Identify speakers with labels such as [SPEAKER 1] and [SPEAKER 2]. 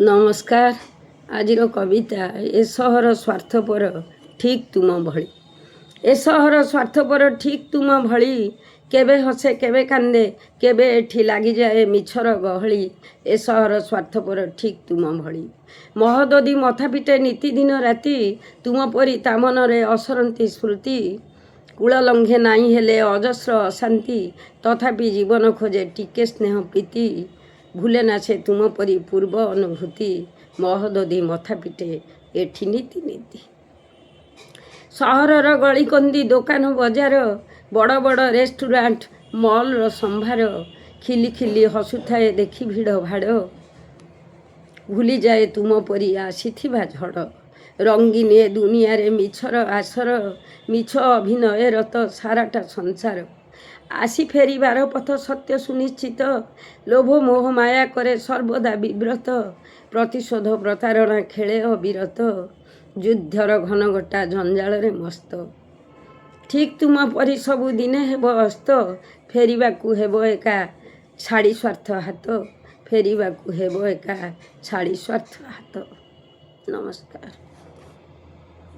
[SPEAKER 1] ନମସ୍କାର। ଆଜିର କବିତା, ଏ ସହର ସ୍ୱାର୍ଥପର ଠିକ୍ ତୁମ ଭଳି। ଏ ସହର ସ୍ୱାର୍ଥପର ଠିକ୍ ତୁମ ଭଳି। କେବେ ହସେ, କେବେ କାନ୍ଦେ, କେବେ ଏଠି ଲାଗିଯାଏ ମିଛର ଗହଳି। ଏ ସହର ସ୍ୱାର୍ଥପର ଠିକ୍ ତୁମ ଭଳି। ମହୋଦଧି ମଥା ପିଟେ ନିତିଦିନ ରାତି। ତୁମ ପରି ତା ମନରେ ଅସରନ୍ତି ସ୍ମୃତି। କୂଳ ଲଙ୍ଘେ ନାହିଁ ହେଲେ ଅଜସ୍ର ଅଶାନ୍ତି। ତଥାପି ଜୀବନ ଖୋଜେ ଟିକେ ସ୍ନେହ ପ୍ରୀତି। ଭୁଲେ ନା ସେ ତୁମ ପରି ପୂର୍ବ ଅନୁଭୂତି। ମହୋଦଧି ମଥା ପିଟେ ଏଠି ନିତି ନିତି। ସହରର ଗଳିକନ୍ଦି, ଦୋକାନ ବଜାର, ବଡ଼ ବଡ଼ ରେଷ୍ଟୁରାଣ୍ଟ, ମଲ୍ର ସମ୍ଭାର ଖିଲି ଖିଲି ହସୁଥାଏ ଦେଖି ଭିଡ଼ ଭାଡ଼। ଭୁଲିଯାଏ ତୁମ ପରି ଆସିଥିବା ଝଡ଼। ରଙ୍ଗୀନ ଏ ଦୁନିଆରେ ମିଛର ଆସର। ମିଛ ଅଭିନୟରତ ସାରାଟା ସଂସାର। ଆସି ଫେରିବାର ପଥ ସତ୍ୟ ସୁନିଶ୍ଚିତ। ଲୋଭ ମୋହ ମାୟା କରେ ସର୍ବଦା ବିବ୍ରତ। ପ୍ରତିଶୋଧ ପ୍ରତାରଣା ଖେଳେ ଅବିରତ। ଯୁଦ୍ଧର ଘନଘଟା ଜଞ୍ଜାଳରେ ମସ୍ତ। ଠିକ୍ ତୁମ ପରି ସବୁ ଦିନେ ହେବ ଅସ୍ତ। ଫେରିବାକୁ ହେବ ଏକା ଛାଡ଼ି ସ୍ୱାର୍ଥ ହାତ। ଫେରିବାକୁ ହେବ ଏକା ଛାଡ଼ି ସ୍ୱାର୍ଥ ହାତ। ନମସ୍କାର।